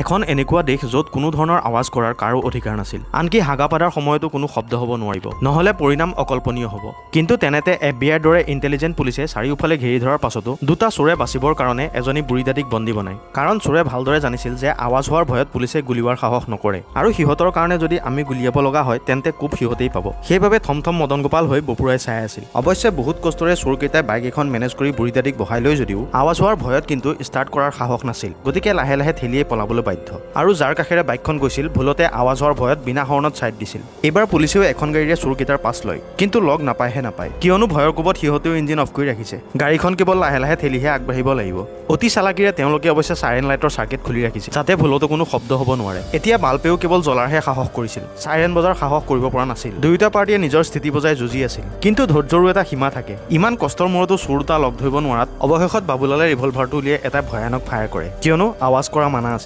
এখন এনেকুৱা দেশ য'ত কোনো ধৰণৰ আৱাজ কৰাৰ কাৰো অধিকাৰ নাছিল। আনকি হাগাপাদাৰ সময়তো কোনো শব্দ হ'ব নোৱাৰিব, নহ'লে পৰিণাম অকল্পনীয় হ'ব। কিন্তু তেনেতে এফবিআইৰ দৰে ইণ্টেলিজেণ্ট পুলিচে চাৰিওফালে ঘেৰি ধৰাৰ পাছতো দুটা চোৰে বাচিবৰ কাৰণে এজনী বুঢ়ী দাদীক বন্দী বনায়। কাৰণ চোৰে ভালদৰে জানিছিল যে আৱাজ হোৱাৰ ভয়ত পুলিচে গুলীওৱাৰ সাহস নকৰে আৰু সিহঁতৰ কাৰণে যদি আমি গুলীয়াব লগা হয়, তেন্তে কোব সিহঁতেই পাব। সেইবাবে থমথম মদন গোপাল হৈ বপুৰাই চাই আছিল। অৱশ্যে বহুত কষ্টৰে চোৰকেইটাই বাইক এখন মেনেজ কৰি বুঢ়ী দাদীক বহাই লৈ যদিও আৱাজ হোৱাৰ ভয়ত কিন্তু ষ্টাৰ্ট কৰাৰ সাহস নাছিল। গতিকে লাহে লাহে ঠেলিয়েই পলাবলৈ বাধ্য। আৰু যাৰ কাষেৰে বাইকখন গৈছিল, ভুলতে আৱাজ হোৱাৰ ভয়ত বিনা হৰ্ণত ছাইড দিছিল। এইবাৰ পুলিচেও এখন গাড়ীৰে চোৰকেইটাৰ পাছ লয়, কিন্তু লগ নাপায়হে নাপায়। কিয়নো ভয়ৰ কোবত সিহঁতেও ইঞ্জিন অফ কৰি ৰাখিছে। গাড়ীখন কেৱল লাহে লাহে ঠেলিহে আগবাঢ়িব লাগিব। অতি চালাকিৰে তেওঁলোকে অৱশ্যে চাইৰেন লাইটৰ চাৰ্কিট খুলি ৰাখিছে, যাতে ভুলতো কোনো শব্দ হ'ব নোৱাৰে। এতিয়া বাল্বেও কেৱল জ্বলাৰহে সাহস কৰিছিল, চাইৰেন বজাৰ সাহস কৰিব পৰা নাছিল। দুয়োটা পাৰ্টীয়ে নিজৰ স্থিতি বজাই যুঁজি আছিল, কিন্তু ধৈৰ্যৰো এটা সীমা থাকে। ইমান কষ্টৰ মূৰতো চোৰ দুটা লগ ধৰিব নোৱাৰাত অৱশেষত বাবুলালে ৰিভলভাৰটো উলিয়াই এটা ভয়ানক ফায়াৰ কৰে, কিয়নো আৱাজ কৰা মানা আছিল।